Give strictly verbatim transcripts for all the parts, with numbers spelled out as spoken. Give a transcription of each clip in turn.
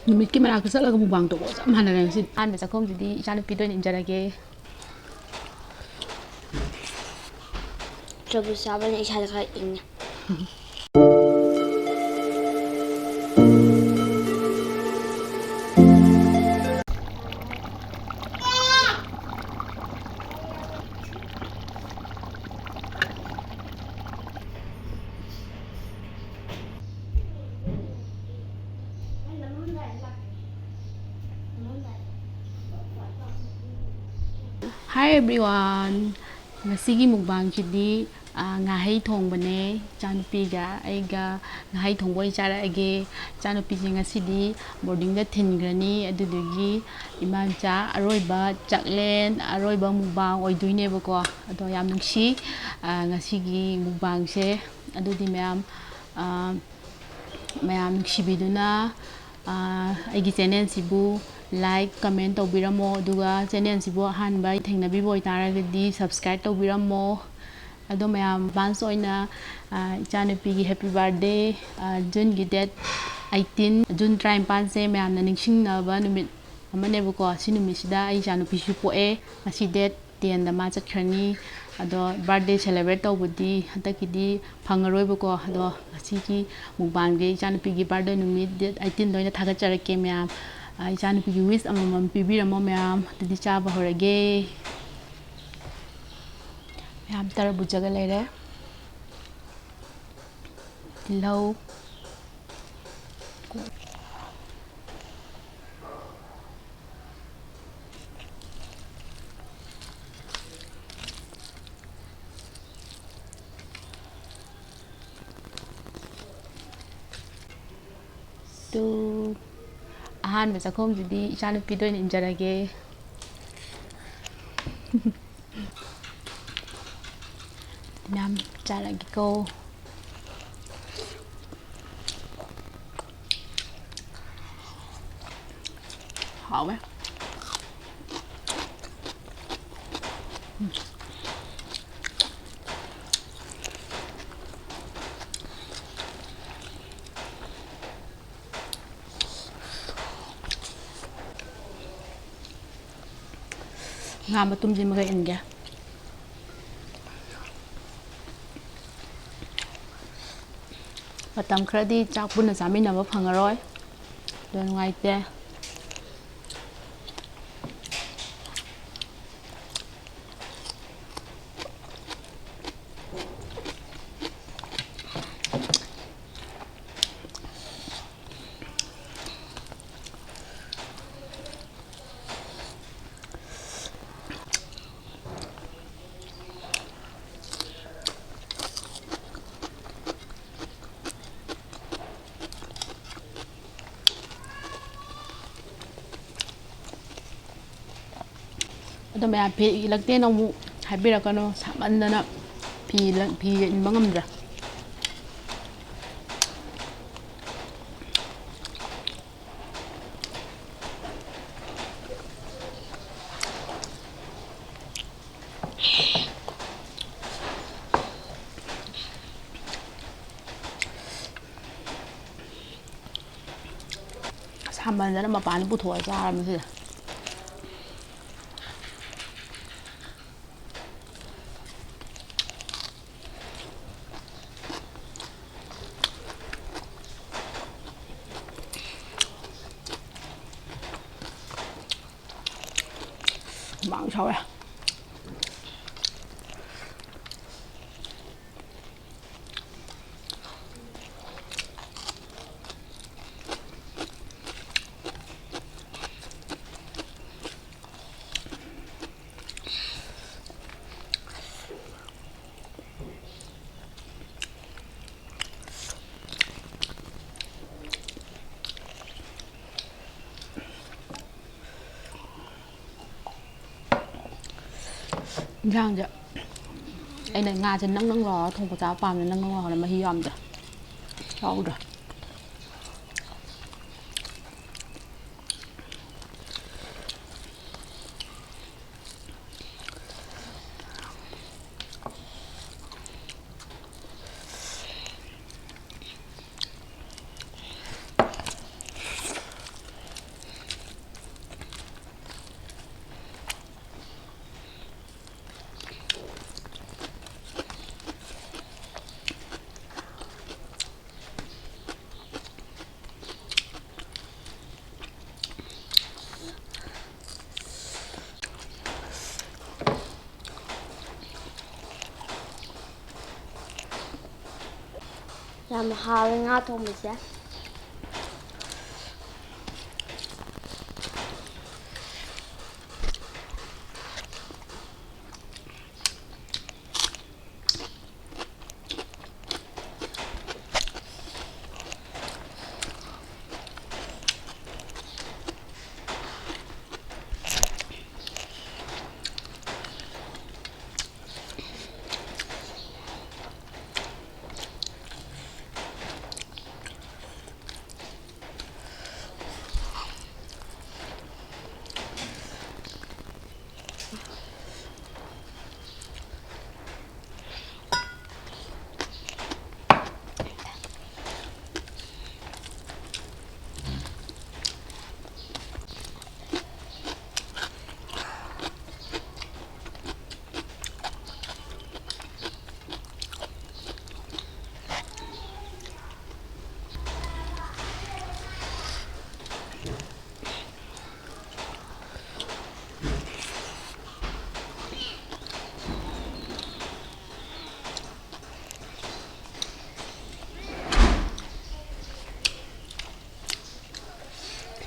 ꯅꯨꯃꯤꯠꯀꯤ ꯃꯅꯥꯛꯇ ꯆꯠꯂꯒ ꯃꯨꯛꯕꯥꯡ ꯇꯧꯕ ꯆꯞ ꯃꯥꯟꯅꯔꯦ ꯉꯁꯤꯗꯤ꯫ ꯑꯍꯥꯟꯕ ꯆꯥꯛꯈꯨꯝꯁꯤꯗꯤ ꯏꯆꯥꯅꯨꯄꯤꯗ ꯑꯣꯏꯅ ꯏꯟꯖꯔꯒꯦ꯫ ꯇꯔꯕꯨꯖ ꯆꯥꯕꯅ ꯏꯁꯥꯗ ꯈꯔ ꯏꯪꯉꯦ꯫ Hi everyone, ꯉꯁꯤꯒꯤ ꯃꯨꯛꯕꯥꯡꯁꯤꯗꯤ, ꯑ, ꯉꯥꯍꯩ ꯊꯣꯡꯕꯅꯦ꯫ ꯏꯆꯥꯅꯨꯄꯤꯒ ꯑꯩꯒ ꯉꯥꯍꯩ ꯊꯣꯡꯕ ꯑꯣꯏꯅ ꯆꯥꯔꯛꯑꯒꯦ꯫ ꯏꯆꯥꯅꯨꯄꯤꯁꯦ ꯉꯁꯤꯗꯤ ꯕꯣꯔꯗꯤꯡꯗ ꯊꯤꯟꯈ꯭ꯔꯅꯤ, ꯑꯗꯨꯗꯨꯒꯤ ꯏꯃꯥ ꯏꯆꯥ ꯑꯔꯣꯏꯕ ꯆꯥꯛꯂꯦꯟ, ꯑꯔꯣꯏꯕ ꯃꯨꯛꯕꯥꯡ ꯑꯣꯏꯗꯣꯏꯅꯦꯕꯀꯣ꯫ ꯑꯗꯣ ꯌꯥꯝ ꯅꯨꯡꯁꯤ, ꯑ, ꯉꯁꯤꯒꯤ ꯃꯨꯛꯕꯥꯡꯁꯦ꯫ ꯑꯗꯨꯗꯤ ꯃꯌꯥꯝ, ꯑ, ꯃꯌꯥꯝ ꯅꯨꯡꯁꯤꯕꯤꯗꯨꯅ, ꯑ, ꯑꯩꯒꯤ ꯆꯦꯅꯦꯜꯁꯤꯕꯨ like, comment ꯇꯧꯕꯤꯔꯝꯃꯣ, ꯑꯗꯨꯒ ꯆꯦꯅꯦꯜꯁꯤꯕꯨ ꯑꯍꯥꯟꯕ ꯊꯦꯡꯅꯕꯤꯕ ꯑꯣꯏꯇꯥꯔꯒꯗꯤ subscribe ꯇꯧꯕꯤꯔꯝꯃꯣ꯫ ꯑꯗꯣ ꯃꯌꯥꯝ advance ꯑꯣꯏꯅ, ꯑ, ꯏꯆꯥꯅꯨꯄꯤꯒꯤ happy birthday, ꯑ, ꯖꯨꯟꯒꯤ date eighteen, ꯖꯨꯟ ꯇꯔꯥꯅꯤꯄꯥꯟꯁꯦ ꯃꯌꯥꯝꯅ ꯅꯤꯡꯁꯤꯡꯅꯕ ꯅꯨꯃꯤꯠ ꯑꯃꯅꯦꯕꯀꯣ꯫ ꯁꯤ ꯅꯨꯃꯤꯠꯁꯤꯗ ꯑꯩ ꯏꯆꯥꯅꯨꯄꯤꯁꯨ ꯄꯣꯛꯑꯦ꯫ ꯉꯁꯤ date tenꯗ ꯃꯥ ꯆꯠꯈ꯭ꯔꯅꯤ꯫ ꯑꯗꯣ birthday celebrate ꯇꯧꯕꯗꯤ ꯍꯟꯗꯛꯀꯤꯗꯤ ꯐꯪꯉꯔꯣꯏꯕꯀꯣ꯫ ꯑꯗꯣ ꯉꯁꯤꯒꯤ ꯃꯨꯛꯕꯥꯡꯁꯦ ꯏꯆꯥꯅꯨꯄꯤꯒꯤ birthday ꯅꯨꯃꯤꯠ date eighteenꯗ ꯑꯣꯏꯅ ꯊꯥꯒꯠꯆꯔꯛꯀꯦ ꯃꯌꯥꯝ꯫ ꯑ, ꯏꯆꯥꯅꯨꯄꯤꯒꯤ wish ꯑꯃꯃꯝ ꯄꯤꯕꯤꯔꯝꯃꯣ ꯃꯌꯥꯝ꯫ ꯑꯗꯨꯗꯤ ꯆꯥꯕ ꯍꯧꯔꯒꯦ꯫ ꯃꯌꯥꯝ ꯇꯔꯕꯨꯖꯒ ꯂꯩꯔꯦ꯫ ꯇꯤꯜꯍꯧ꯫ ꯇꯨ, ꯑꯍꯥꯟꯕ ꯆꯥꯛꯈꯨꯝꯁꯤꯗꯤ ꯏꯆꯥꯅꯨꯄꯤꯗ ꯑꯣꯏꯅ ꯏꯟꯖꯔꯒꯦ꯫ ꯃꯌꯥꯝ ꯆꯥꯔꯒꯦꯀꯣ꯫ ꯍꯥꯎꯋꯦ꯫ ꯉꯥ ꯃꯇꯨꯝꯁꯤꯃꯒ ꯏꯟꯒꯦ꯫ ꯃꯇꯝ ꯈꯔꯗꯤ ꯆꯥꯛ ꯄꯨꯟꯅ ꯆꯥꯃꯤꯟꯅꯕ ꯐꯪꯉꯔꯣꯏ꯫ ꯑꯗꯣ ꯅꯨꯡꯉꯥꯏꯇꯦ꯫ ꯑꯗꯣ ꯃꯌꯥꯝ ꯐꯤ ꯏꯜꯂꯛꯇꯦꯅ ꯑꯃꯨꯛ ꯍꯥꯏꯕꯤꯔꯛꯀꯅꯨ, ꯁꯥꯃꯟꯗꯅ ꯐꯤ ꯂꯪ-, ꯐꯤꯒ ꯏꯟꯕ ꯉꯝꯗ꯭ꯔꯦ꯫ ꯁꯥꯃꯟꯗꯅ ꯃꯄꯥꯟꯗ ꯄꯨꯊꯣꯛꯑ ꯆꯥꯔꯕꯅꯤ ꯁꯤꯗ꯫ ꯍꯨꯃꯥꯡ ꯁꯧꯋꯦ꯫ ꯏꯟꯁꯥꯡꯁꯦ ꯑꯩꯅ ꯉꯥꯁꯦ ꯅꯪ ꯅꯪ ꯂꯥꯎꯔꯒ ꯊꯣꯡꯕ ꯆꯥꯕ ꯄꯥꯝꯃꯦ, ꯅꯪ ꯅꯪ ꯂꯥꯎꯔꯒ ꯃꯍꯤ ꯌꯥꯝꯗ꯭ꯔꯦ, ꯌꯥꯎꯗ꯭ꯔꯦ꯫ ꯌꯥꯝ ꯍꯥꯎꯋꯦ ꯉꯥ ꯊꯣꯡꯕꯁꯦ꯫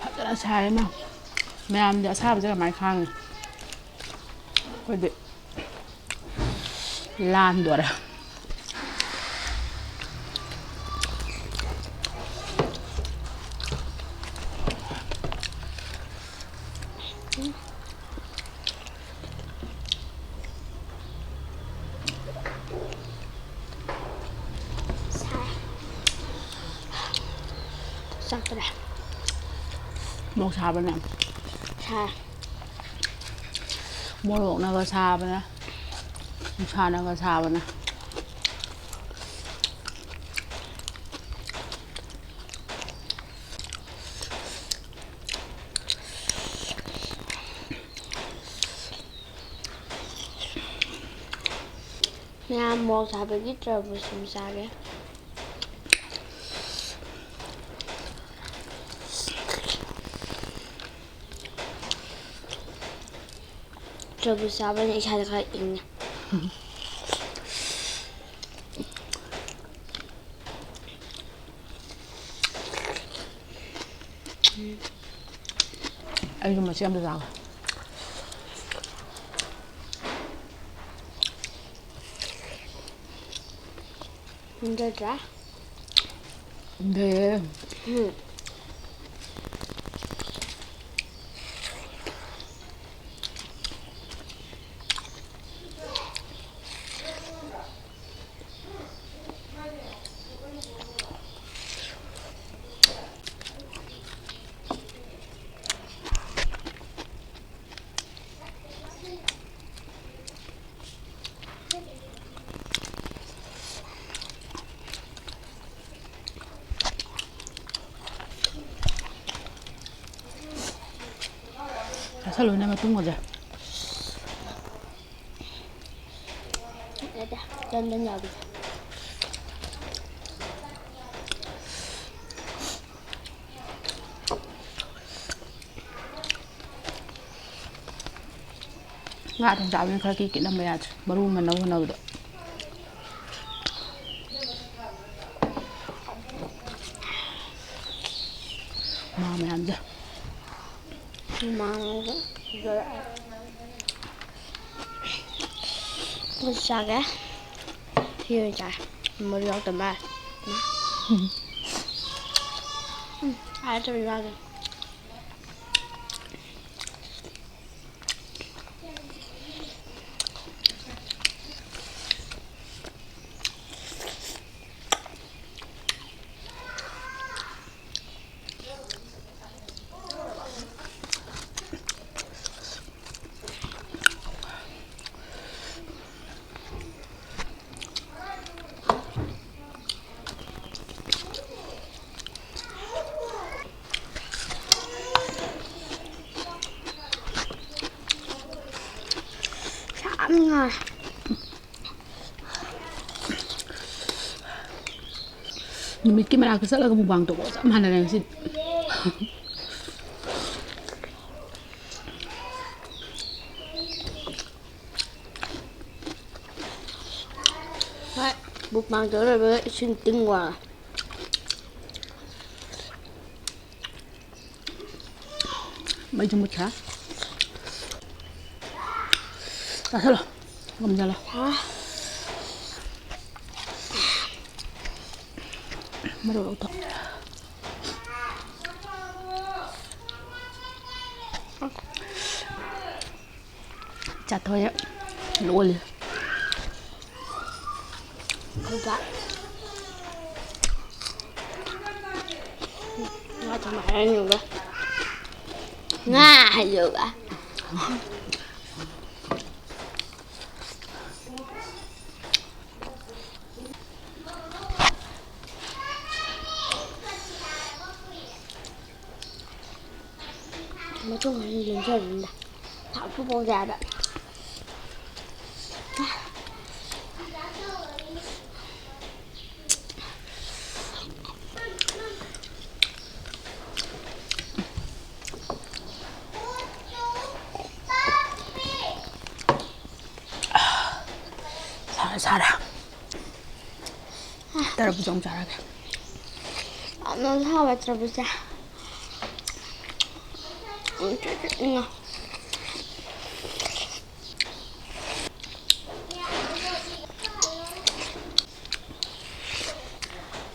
ꯐꯖꯅ ꯁꯥꯏ ꯏꯃꯥ꯫ ꯃꯌꯥꯝꯗꯤ ꯑꯁꯥꯕꯁꯦ ꯀꯃꯥꯏꯅ ꯈꯥꯡꯉꯤ? ꯑꯩꯈꯣꯏꯗꯤ ꯂꯥꯟꯗꯣꯔꯦ꯫ ꯆꯥꯛꯇ꯭ꯔꯦ꯫ ꯃꯣꯔꯣꯛ ꯁꯥꯕꯅꯦ꯫ ꯁꯥꯏ꯫ ꯃꯣꯔꯣꯛꯅꯒ ꯁꯥꯕꯅꯦ, ꯅꯨꯡꯁꯥꯅꯒ ꯁꯥꯕꯅꯦ꯫ ꯃꯌꯥꯝ ꯃꯣꯔꯣꯛ ꯁꯥꯕꯒꯤ ꯇꯔꯕꯨꯖ ꯑꯃ ꯆꯥꯒꯦ꯫ ꯇꯔꯕꯨꯖ ꯆꯥꯕꯅ ꯏꯁꯥꯗ ꯈꯔ ꯏꯪꯉꯦ꯫ ꯑꯩꯁꯨ ꯃꯆꯦꯠ ꯑꯝꯇ ꯆꯥꯒꯦ꯫ ꯍꯨꯝꯖꯗ꯭ꯔꯥ? ꯍꯨꯝꯖꯩꯌꯦ꯫ ꯎꯝ꯫ ꯆꯥꯁꯜꯂꯨꯅꯦ ꯃꯇꯨꯝꯒꯁꯦ꯫ ꯌꯥꯗꯦ, ꯗꯟ ꯗꯟ ꯌꯥꯎꯕꯤꯗꯣ꯫ ꯉꯥ ꯑꯗꯨꯝ ꯆꯥꯕꯅꯤꯅ ꯈꯔ ꯀꯤ ꯀꯤꯠꯂꯝꯕ ꯌꯥꯗ꯭ꯔꯦ, ꯃꯔꯨ ꯑꯃ ꯅꯧ ꯍꯣꯠꯅꯕꯗ꯫ ꯃꯥ ꯃꯌꯥꯝꯁꯦ꯫ ꯃꯥ ꯃꯌꯥꯝꯁꯦ꯫ ꯑꯗꯨ ꯆꯥꯒꯦ꯫ ꯁꯤ ꯑꯣꯏꯅ ꯆꯥꯒꯦ꯫ ꯃꯔꯨ ꯌꯥꯎꯗꯕ ꯃꯥꯜꯂꯦ꯫ ꯎꯝ, ꯍꯥꯏꯔꯛꯇꯕ ꯏꯃꯥꯒꯤ꯫ ꯌꯥꯝ ꯅꯨꯡꯉꯥꯏ꯫ ꯅꯨꯃꯤꯠꯀꯤ ꯃꯅꯥꯛꯇ ꯆꯠꯂꯒ ꯃꯨꯛꯕꯥꯡ ꯇꯧꯕꯒ ꯆꯞ ꯃꯥꯟꯅꯔꯦ ꯉꯁꯤꯗꯤ꯫ ꯍꯣꯏ, ꯃꯨꯛꯕꯥꯡ ꯇꯧꯔ ꯂꯣꯏꯕꯒ ꯏꯁꯤꯡ ꯇꯤꯡ ꯋꯥ꯫ ꯃꯩꯁꯨ ꯃꯨꯠꯈ꯭ꯔꯦ꯫ ꯆꯥꯁꯜꯂꯣ꯫ ꯉꯝꯖꯜꯂꯣ꯫ ꯃꯔꯨ ꯂꯧꯊꯣꯛ꯫ ꯆꯥꯊꯣꯛꯑꯦ꯫ ꯂꯣꯜꯂꯤ꯫ ꯉꯥ ꯊꯣꯡꯕ ꯍꯥꯏꯔꯅꯤꯕ꯫ ꯉꯥ ꯍꯥꯏꯌꯣꯕ꯫ ꯃꯇꯨꯡ ꯑꯅꯤ ꯂꯦꯡꯖꯕꯅꯤꯗ꯫ ꯊꯥꯎꯁꯨ ꯄꯧꯗꯦ ꯍꯥꯏꯕ꯫ ꯁꯥꯔꯦ, ꯁꯥꯔꯦ꯫ ꯇꯔꯕꯨꯖ ꯑꯃꯨꯛ ꯆꯥꯔꯒꯦ꯫ ꯌꯥꯝꯅ ꯁꯥꯕ ꯇꯔꯕꯨꯖꯁꯦ꯫ ꯎꯝ, ꯆꯨ ꯆꯨ ꯏꯪꯉꯦ꯫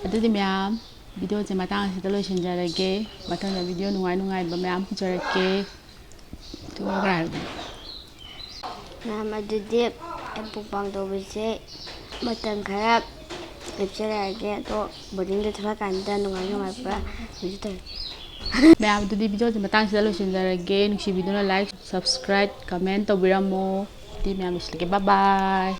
ꯑꯗꯨꯗꯤ ꯃꯌꯥꯝ, video ꯁꯦ ꯃꯇꯥꯡ ꯑꯁꯤꯗ ꯂꯣꯏꯁꯤꯟꯖꯔꯒꯦ꯫ ꯃꯊꯪꯗ video ꯅꯨꯡꯉꯥꯏ ꯅꯨꯡꯉꯥꯏꯕ ꯃꯌꯥꯝ ꯄꯨꯖꯔꯛꯀꯦ꯫ ꯊꯨꯝꯃꯣꯛ ꯈꯔ ꯍꯥꯏꯕꯗꯤ꯫ ꯃꯌꯥꯝ, ꯑꯗꯨꯗꯤ ꯑꯩ mukbang ꯇꯧꯕꯁꯦ ꯃꯇꯝ ꯈꯔ ꯂꯦꯞꯆꯔꯛꯑꯒꯦ, ꯑꯗꯣ boarding ꯗ ꯊꯣꯛꯂꯛꯀꯥꯟꯗ ꯅꯨꯡꯉꯥꯏ ꯅꯨꯡꯉꯥꯏꯕ video ꯇꯧꯔꯛꯀꯦ꯫ ꯃꯌꯥꯝ, ꯑꯗꯨꯗꯤ video ꯁꯦ ꯃꯇꯥꯡꯁꯤꯗ ꯂꯣꯏꯁꯤꯟꯖꯔꯒꯦ꯫ ꯅꯨꯡꯁꯤꯕꯤꯗꯨꯅ like, subscribe, comment ꯇꯧꯕꯤꯔꯝꯃꯣ꯫ ꯑꯗꯨꯗꯤ ꯃꯌꯥꯝ ꯂꯣꯏꯁꯤꯜꯂꯒꯦ꯫ Bye bye꯫